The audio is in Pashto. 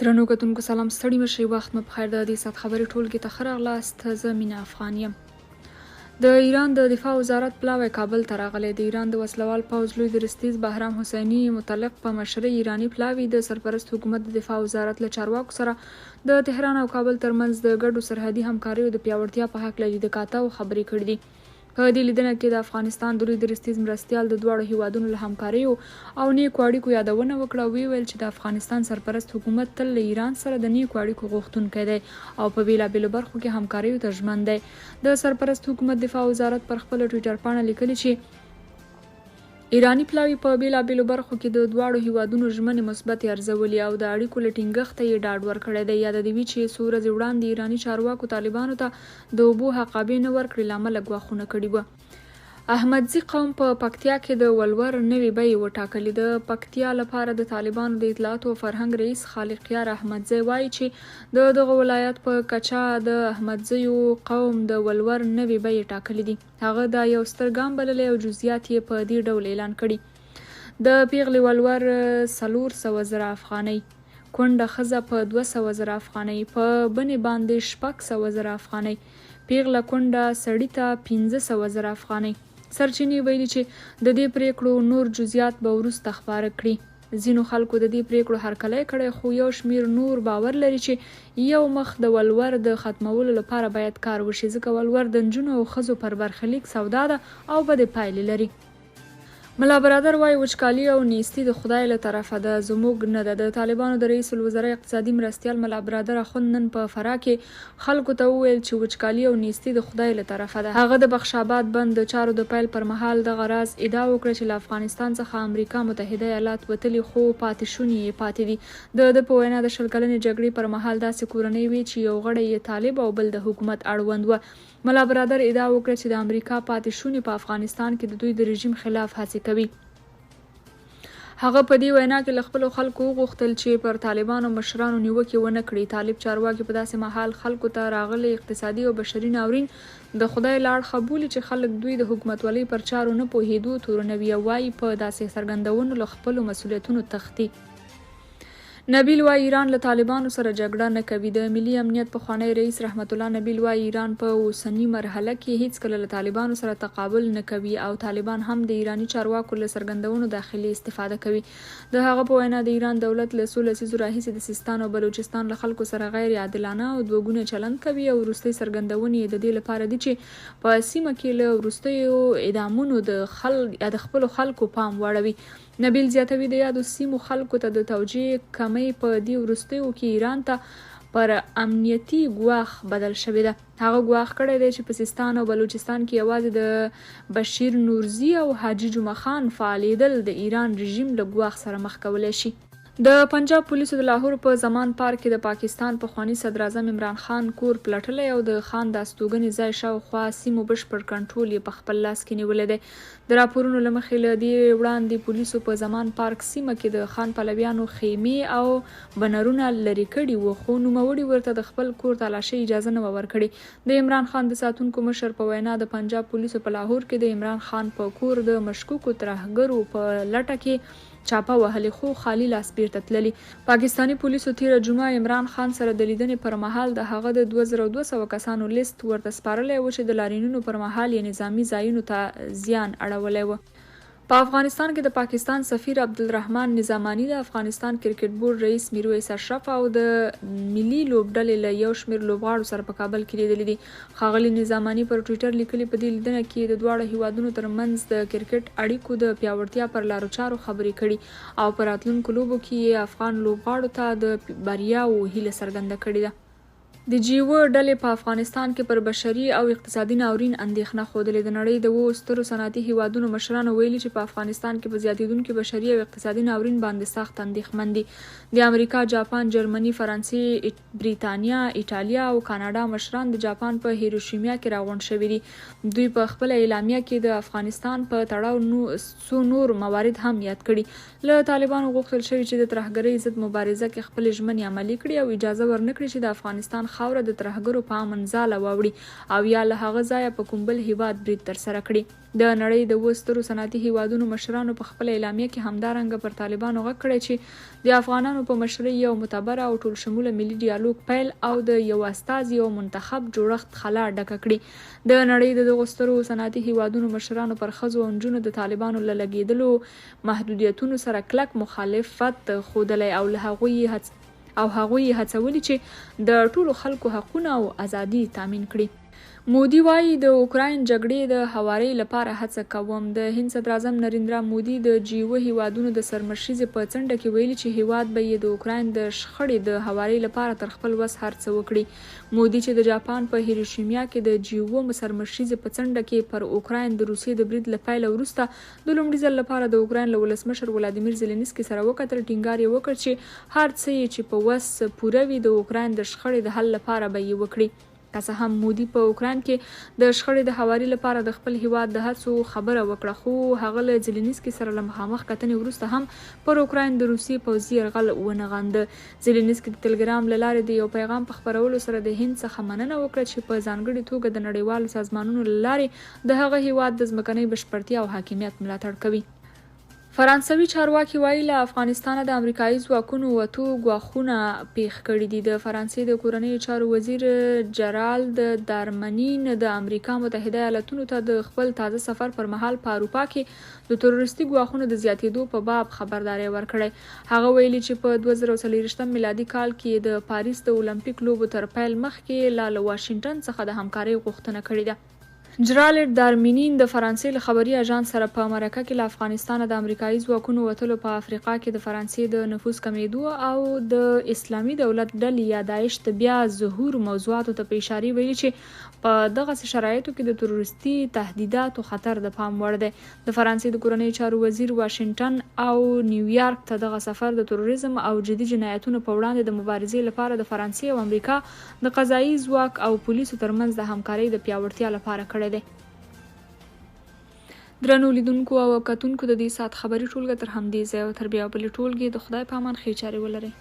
درنو کتونکو سلام، ستړي مشي، وخت مو پخیر. د دې ساعت خبري ټولګي ته ښه راغلاست. زه مینه افغان یم. د ایران د دفاع وزارت پلاوی کابل ته راغلی. د ایران د وسلوال پوځ لوی درستیز بهرام حسیني متعلق په مشرۍ ایراني پلاوي د سرپرست حکومت د دفاع وزارت له چارواکو سره د تهران او کابل ترمنځ د ګډو سرحدي همکاریو د پیاوړتیا په هکله لیده کاته او خبرې کړې دي. په دې لیدنه کې د افغانستان د لوی درستیز مرستیال د دواړو هیوادونو له همکاریو او نیکو اړیکو یادونه وکړه او ویې ویل چې د افغانستان سرپرست حکومت تل له ایران سره د نیکو اړیکو غوښتونکی دی او په بیلابیلو برخو کې همکاریو ته ژمن دی. د سرپرست حکومت دفاع وزارت پر خپله ټویټر پاڼه لیکلي چې ایراني پلاوي په بېلابېلو برخو کې د دواړو هېوادونو ژمنې مثبتې ارزولي او د اړیکو له ټینګښته یې ډاډ ورکړی دی. یاده دې وي چې څو ورځې وړاندې ایراني چارواکو طالبانو ته د اوبو حقابې نه ورکړې له امله ګواښونه کړي وو. احمدزي قوم په پکتیا کې د ولور نوې بیې وټاکلې. د پکتیا لپاره د طالبانو د اطلاعاتو او فرهنګ رئیس خالقیار احمدزی وايي چې د دغه ولایت په کچه د احمدزیو قوم د ولور نوې بیې ټاکلې دي. هغه دا یو ستر ګام بللی او جزییات یې په دې ډول اعلان کړي، د پېغلې ولور 400 زره افغانۍ، کونډه ښځه په 200 زره افغانۍ، په بنې باندې 600 زره افغانۍ، پېغله کونډه سړي ته 500 زره افغانۍ. سرچینې ویلي چې د دې پرېکړو نور جزییات به وروسته خپاره کړي. ځینو خلکو د دې پرېکړو هرکلی کړی، خو یو شمېر نور باور لري چې یو مخ د ولور د ختمولو لپاره باید کار وشي، ځکه ولور د نجونو او ښځو پر برخلیک سودا ده او بدې پایلې لري. ملا برادر وايي، وچکالي او نیستي د خدای له طرفه ده، زموږ نه ده. د طالبانو د رئیس الوزرا اقتصادي مرستیال ملا برادر اخوند نن په فراه کې خلکو ته وویل چې وچکالي او نیستي د خدای له طرفه ده. هغه د بخش آباد بند د چارو د پیل پر مهال دغه راز ادعا وکړه چې له افغانستان څخه امریکا متحده ایالات وتلي خو پاتې شوني یې پاتې دي. د ده په وینا د 20 کلنې جګړې پر مهال داسې کورنۍ وې چې یو غړی یې طالب او بل د حکومت اړوند و. ملا برادر ادعا وکړه چې د امریکا پاتې شوني په افغانستان کې د دوی د رژیم خلاف هڅې کوي. هغه په دې وینا کې له خپلو خلکو وغوښتل چې پر طالبانو مشرانو نیوکې ونه کړي. طالب چارواکي په داسې مهال خلکو ته راغلی اقتصادي او بشري ناورین د خدای له اړخه بولي چې خلک دوی د حکومتولۍ پر چارو نه پوهېدو تورنوي او وايي په داسې څرګندونو له خپلو مسولیتونو تښتي. نبیل وايي ایران له طالبانو سره جګړه نه کوي. د ملي امنیت پخوانی رئیس رحمت الله نبیل وايي ایران په اوسني مرحله کې هیڅکله له طالبانو سره تقابل نه کوي او طالبان هم د ایراني چارواکو له څرګندونو داخلي استفاده کوي. د هغه په وینا د ایران دولت له څو لسیزو راهیسې د سیستان او بلوچستان له خلکو سره غیر عادلانه او دوه ګونی چلند کوي او وروستۍ څرګندونې یې د دې لپاره دي چې په سیمه کې له وروستیو اعدامونو د خپلو خلکو پام واړوي. نبیل زیاتوي، د یادو سیمو خلکو ته د توجیه کمۍ په دې وروستیو کې ایران ته پر امنیتي ګواښ بدل شوې ده. هغه ګواښ کړی دی چې په سیستان او بلوچستان کې یوازې د بشیر نورزي او حاجي جمعه خان فعالېدل د ایران رژیم له ګواښ سره مخ کولی شي. د پنجاب پولیسو د لاهور په زمان پارک کې د پاکستان پخواني صدراعظم عمران خان کور پلټلی او د خان د استوګنې ځای شاوخوا سیمو بشپړ کنټرول یې په خپل لاس کې نیولی دی. د راپورونو له مخې له دې وړاندې پولیسو په زمان پارک سیمه کې د خان پلویانو خیمې او بنرونه لرې کړي وو، خو نوموړي ورته د خپل کور تالاشۍ اجازه نه وه ورکړې. د عمران خان د ساتونکو مشر په وینا د پنجاب پولیسو په لاهور کې د عمران خان په کور د مشکوکو ترهګرو په لټه کې چاپه وهلې خو خالي لاس بیرته تللي. پاکستاني پولیسو تیره جمعه عمران خان سره د لیدنې پر مهال د هغه د 2200 کسانو لیست ورته سپارلی و چې د لاریونونو پر مهال یې نظامي ځایونو ته زیان اړولی و. په افغانستان کې د پاکستان سفیر عبدالرحمن نظاماني، د افغانستان کرکټ بورډ رئیس میرویس اشرف او د ملي لوبډلې له یو شمېر لوبغاړو سره په کابل کې لیدلي دي. ښاغلي نظاماني پر ټویټر لیکلي، په دې لیدنه کې یې د دواړو هېوادونو تر منځ د کرکټ اړیکو د پیاوړتیا پر لارو چارو خبرې کړي او په راتلونکو لوبو کې یې افغان لوبغاړو ته د بریاوو هیله څرګنده کړې ده. د جي اووه ډلې په افغانستان کې پر بشري او اقتصادي ناورین اندېښنه ښودلې. د نړۍ د اوو سترو صنعتي هېوادونو مشرانو ویلي چې په افغانستان کې په زیاتېدونکي بشري او اقتصادي ناورین باندې سخت اندېښمن دي. د امریکا، جاپان، جرمني، فرانسې، بریتانیا، ایټالیا او کاناډا مشران د جاپان په هیروشیمیا کې راغونډ شوي دي. دوی په خپله اعلامیه کې د افغانستان په تړاو څو نور موارد هم یاد کړي. له طالبانو غوښتل شوي چې د ترهګرۍ ضد مبارزه کې خپلې ژمنې عملي کړي او اجازه ورنه کړي چې د افغانستان خاوره د ترهګرو په امن ځاله واوړي او یا له هغه ځایه په کوم بل هیواد برید ترسره کړي. د نړۍ د اووه سترو صنعتي هیوادونو مشرانو په خپله اعلامیه کې همدارنګه پر طالبانو غږ کړی چې د افغانانو په مشرۍ یو معتبره او ټولشموله ملي ډیالوګ پیل او د یو استازي او منتخب جوړښت خلا ډکه کړي. د نړۍ د دغو سترو صنعتي هیوادونو مشرانو پر ښځو او نجونو د طالبانو له لګیدلو محدودیتونو سره کلک مخالفت ښودلی او له هغوی او هغوی یې هڅولي چې د ټولو خلکو حقونه او ازادي تامین کړي. مودي وايي، د اوکراین جګړې د هوارۍ لپاره هڅه کوم. د هند صدراعظم نریندرا مودي د جي اووه هېوادونو د سرمشریزې په څنډه کې ویلي چې هېواد به یې د اوکراین د شخړې د هوارۍ لپاره تر خپل وس هر څه وکړي. مودي چې د جاپان په هیروشیمیا کې د جي اووه سرمشریزې په څنډه کې پر اوکراین د روسیې د برید له پیله وروسته د لومړي ځل لپاره د اوکراین له ولسمشر ولادیمیر زیلینسکي سره وکتل، ټینګار یې وکړ چې هر څه یې چې په وس پوره وي د اوکراین د شخړې د حل لپاره به یې وکړي. که څه هم مودي په اوکراین کې د شخړې د هواري لپاره د خپل هیواد د هڅو خبره وکړه، خو هغه له زیلینسکي سره له مخامخ کتنې وروسته هم پر اوکراین د روسیې پوځي یرغل ونه غنده. زیلینسکي د تلګرام له لارې د یو پیغام په خپرولو سره د هند څخه مننه وکړه چې په ځانګړي توګه د نړیوالو سازمانونو له لارې د هغه هیواد د ځمکنۍ بشپړتیا او حاکمیت ملاتړ کوي. فرانسوي چارواکي وايي، له افغانستانه د امریکايي ځواکونو وتو ګواښونه پېښ کړي دي. د فرانسې د کورنیو چارو وزیر جرالد دارمنین د امریکا متحده ایالتونو ته د خپل تازه سفر پر مهال په اروپا کې د تروریستي ګواښونو د زیاتېدو په باب خبرداری ورکړی. هغه ویلي چې په 2024 میلادي کال کې یې د پاریس د المپیک لوبو تر پیل مخکې لا له واشنګټن څخه د همکارۍ غوښتنه کړې ده. جرالډ دارمینین د فرانسې له خبري اژانس سره په مرکه کې له افغانستانه د امریکايي ځواکونو وتلو، په افریقا کې د فرانسې د نفوذ کمېدو او د اسلامي دولت ډلې یا داعش د بیا ظهور موضوعاتو ته په اشارې ویلي چې په دغسې شرایطو کې د تروریستي تهدیداتو خطر د پام وړ دی. د فرانسې د کورنیو چارو وزیر واشنګټن او نیویارک ته دغه سفر د تروریزم او جدي جنایتونو په وړاندې د مبارزې لپاره د فرانسې او امریکا د قضايي ځواک او پولیسو ترمنځ د همکارۍ د پیاوړتیا لپاره کړی دی. درنو لیدونکو او کتونکو د دې ساعت خبري ټولګه تر همدې ځایه او تر بیا بلې ټولګې د خدای په امان ښې چارې ولرئ.